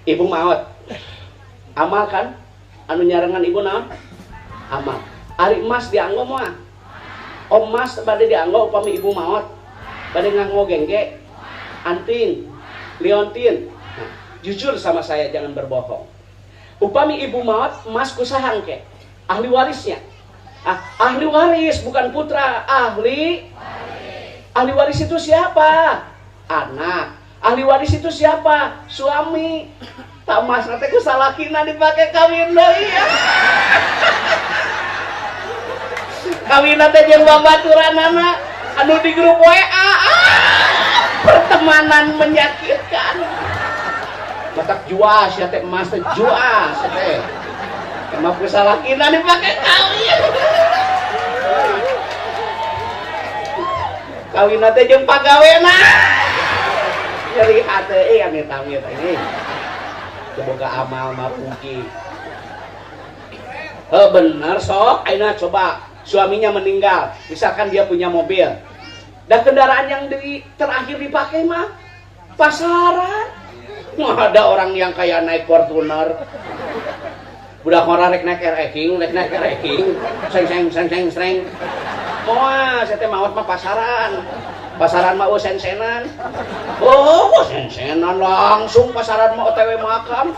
Ibu maot. Amal kan? Anu nyarengan ibu naon? Amal. Ari emas dianggo moal? Emas bade dianggo upami ibu maot. Bade nganggo gengge, anting, liontin. Nah, jujur sama saya, jangan berbohong. Upami ibu maot, emas kusaha engke? Ahli warisnya. Ah, ahli waris bukan putra, ahli ahli waris itu siapa? Anak. Ahli waris itu siapa? Suami. Tak emas nanti ku salakina dipake kawin deui ya. Kawin teh jeung babaturanana anu di grup WA. Ah, pertemanan menyakitkan. Matak juas ya teh emas teh juas ya teh. Emang ku salakina dipake kawin. Kawin teh jeung pagawena. Nyeri hate amit-amit ini. Semoga amal mah rugi. Bener sok, ayeuna coba suaminya meninggal, misalkan dia punya mobil. Dan kendaraan yang terakhir dipakai mah pasaran. Wah, ada orang yang kayak naik Fortuner. Budak ora rek naik RX-King, rek naik RX-King. Seng seng seng seng seng. Moal, saya teh maot mah pasaran. Pasaran mah sen-senan. Oh, sen-senan langsung pasaran mah OTW makam.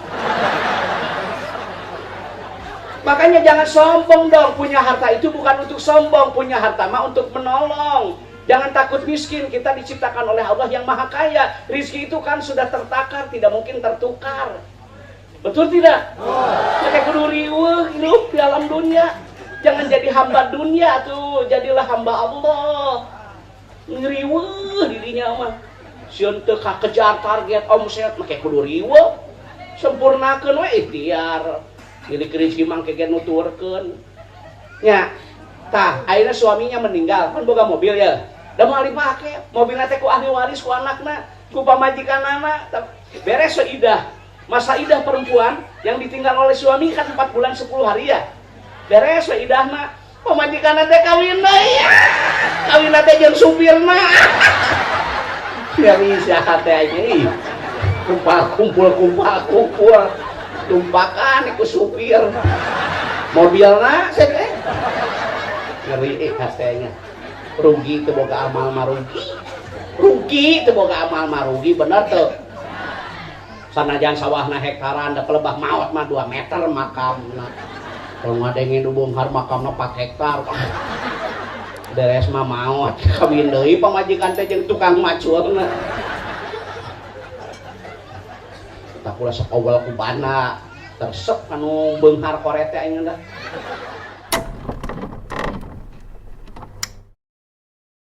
Makanya jangan sombong dong. Punya harta itu bukan untuk sombong, punya harta mah untuk menolong. Jangan takut miskin, kita diciptakan oleh Allah yang Maha Kaya. Rizki itu kan sudah tertakar, tidak mungkin tertukar. Betul tidak? Pakai kudu riweuh hidup di alam dunia. Jangan jadi hamba dunia tuh, jadilah hamba Allah. Ngeriweuh dirinya mah. Sieun teu kakejar target omset make kudu riweuh. Sempurnakeun we ikhtiar. Milik rezeki mah ge nuturkeun. Nya, tah ayeuna suaminya meninggal, kan boga mobil ya. Da moal dipake, mobilna teh ku ahli waris, ku anakna, ku pamajikanana. Beres we idah. Masa idah perempuan yang ditinggal oleh suami kan 4 bulan 10 hari ya. Beres we idahna, pamajikanna teh kawin deui. Kawinna teh jeung supirna. Nyeri sia teh aing. Kumpul kumpul kumpul kumpul. Tumpakan ku supir. Mobilna saya teh. Ngeri hatenya. Rugi teu boga amal mah rugi. Rugi teu boga amal mah rugi bener teu. Sanajan sawahna hektaran da pelebah maot mah 2 meter makamna. Kalau ngadengin nu beunghar makamna 4 hektar. Beres mah maot kawin deui pamajikan teh jeung tukang maculna. Tak kula sok awal ku bana. Tersep anu beunghar korete aing dah.